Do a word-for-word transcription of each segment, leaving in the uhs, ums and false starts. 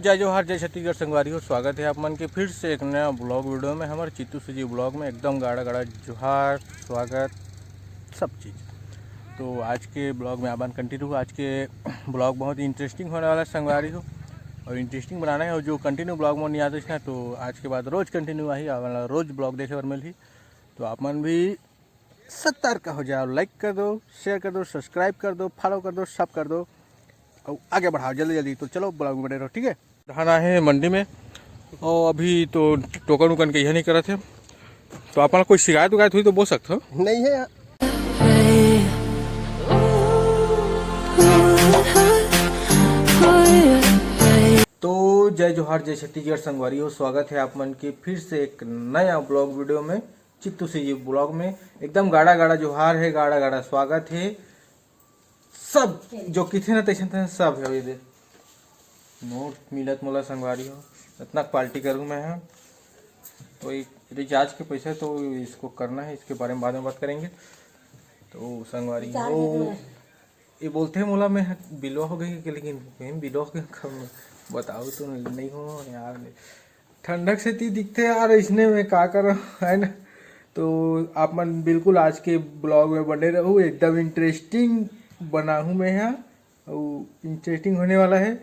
जय जोहार, जय छत्तीसगढ़ संगवारी हो। स्वागत है आप मन के फिर से एक नया ब्लॉग वीडियो में, हमारे चित्तू सी जी ब्लॉग में। एकदम गाड़ा गाड़ा जोहार, स्वागत, सब चीज़। तो आज के ब्लॉग में आप मन कंटिन्यू, आज के ब्लॉग बहुत इंटरेस्टिंग होने वाला है संगवारी हो, और इंटरेस्टिंग बनाना है। और जो कंटिन्यू ब्लॉग में नहीं आते ना, तो आज के बाद रोज़ कंटिन्यू आही, आप मन ला रोज़ ब्लॉग देखे बर मिलही। तो आप मन भी सतर्क हो जाओ, लाइक कर दो, शेयर कर दो, सब्सक्राइब कर दो, फॉलो कर दो, सब कर दो, और आगे बढ़ाओ जल्दी जल्दी। तो चलो ब्लॉग में बने रहो, ठीक है। धान आए हैं मंडी में, और अभी तो टोकन उकन के यह नहीं करत है, तो आप मन कोई शिकायत उकायत हुई तो बोल सकते हो। नहीं है। तो जय जोहार, जय छत्तीसगढ़ संगवारी हो, स्वागत है आप मन के फिर से एक नया ब्लॉग वीडियो में, चित्तू सी जी ब्लॉग में। एकदम गाड़ा गाड़ा जोहार है, गाड़ा गाड़ा स्वागत है। सब जो किथे ना तैसन तैसन सब है, ये दे नोट मिलत मोला संगवारी हो, इतना पार्टी करूँ मैं, हाँ। तो ये रिचार्ज के पैसा तो इसको करना है, इसके बारे में बाद में बात करेंगे। तो संगवारी हो, ये बोलते हैं मोला मैं बिलवा हो गई कि, लेकिन मैं बिलवा हो गई खब बताओ तो नहीं हो यार। ठंडक से ती दिखते यार, इसने में का करो, है ना? तो आप मन बिल्कुल आज के ब्लॉग में बने रहू, एकदम इंटरेस्टिंग बनाहूँ मैं यहाँ, और इंटरेस्टिंग होने वाला है।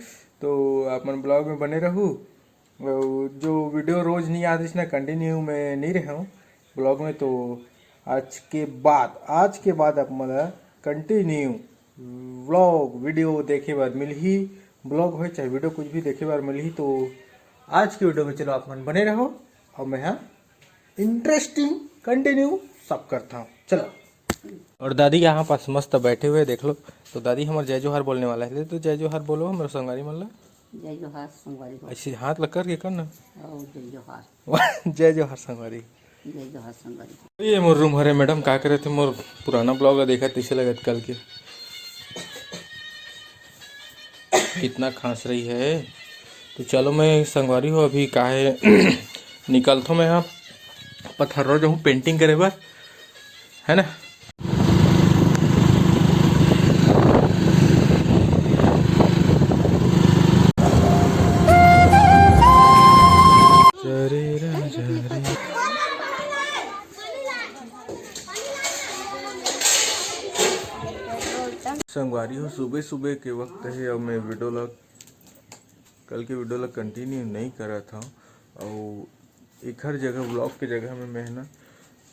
तो आप मन ब्लॉग में बने रहू, और जो वीडियो रोज़ नहीं आती ना, कंटिन्यू में नहीं रहा हूँ ब्लॉग में, तो आज के बाद, आज के बाद आप मन कंटिन्यू व्लॉग वीडियो देखे बर मिलही। ब्लॉग होए चाहे वीडियो, कुछ भी देखे बर मिलही। तो आज के वीडियो में चलो आप मन बने रहो, और मैं हाँ इंटरेस्टिंग कंटिन्यू सब करता हूँ। चलो, और दादी यहाँ पास मस्त बैठे हुए, देख लो। तो दादी हमारे जय जोहार बोलने वाला है, तो जय जोहार बोलो हमारे संगवारी मन ला। जय जोहार संगवारी हो। ऐसे हाथ ला करके कर ना। और जय जोहार। जय जोहार संगवारी। जय जोहार संगवारी। ये मोर रूम हरे मैडम, का करे थे, मोर पुराना ब्लॉग ला देखा, तैसे लगत कल के। कितना खांस रही है। तो चलो मैं संगवारी हो, अभी काहे निकलथो मैं यहाँ पथर्रा जाहूँ पेंटिंग करे बर, है ना। संगवारी हो, सुबह सुबह के वक्त है, अब मैं वीडियो ला, कल के वीडियो ला कंटिन्यू नहीं करत हूँ। और एखर जगह, व्लॉग के जगह में मैं ना,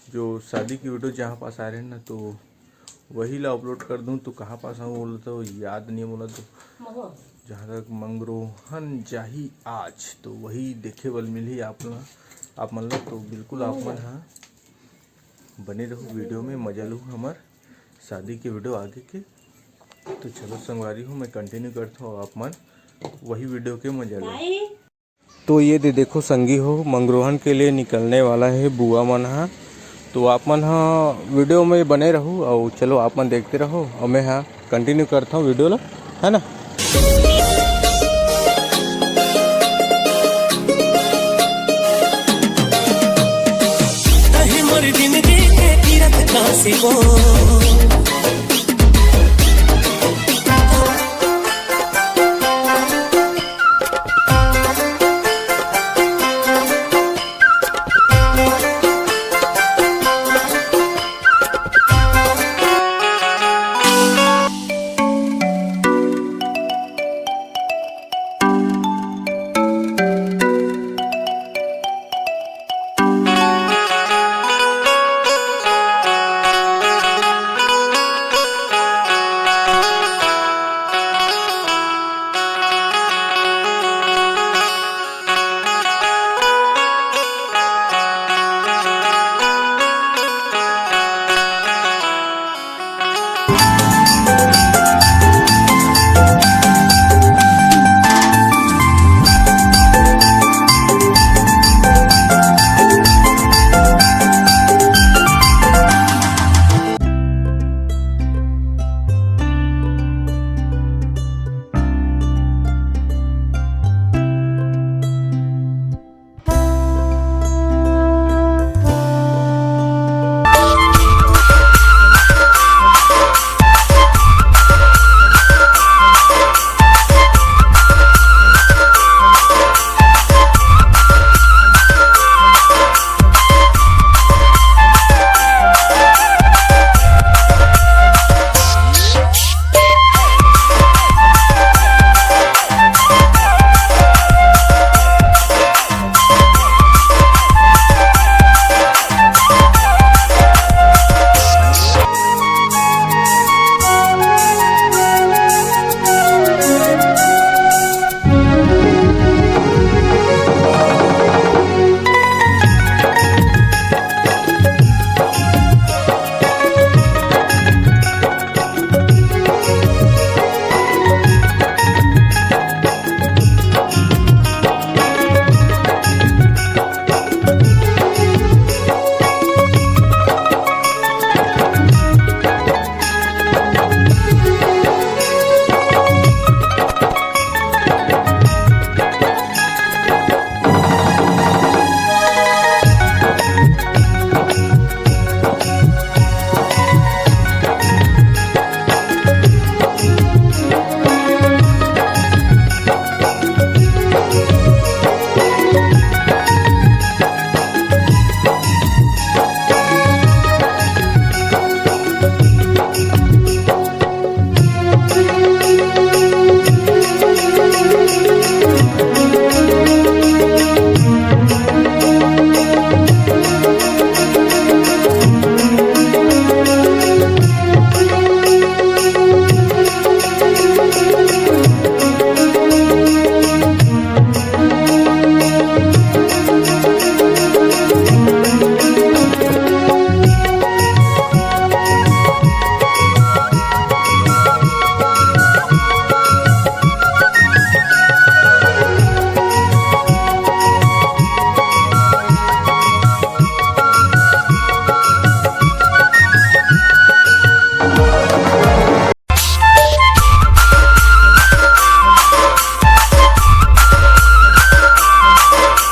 जो शादी की वीडियो जहाँ पास आ रहे हैं ना, तो वही ला अपलोड कर दूँ। तो कहाँ पास हूँ बोला तो याद नहीं बोला, तो जहाँ तक मंगरोहन जाही आज, तो वही देखे बर मिलही आप ला, आप मन ला। तो बिल्कुल आप मन हाँ बने रहू वीडियो में, मजा लू हमर शादी के वीडियो आगे के। तो चलो संगवारी हो, मैं कंटिन्यू करता हूँ, आप मन वही वीडियो के मजा लो। तो ये दे देखो संगी हो, मंगरोहन के लिए निकलने वाला है बुआ मन हा। तो आप मन हा वीडियो में बने रहू, और चलो आप मन देखते रहो, और मैं हा कंटिन्यू करता हूँ वीडियो ला, है ना। तही मोर जिंदगी के तीरथ काशी हो।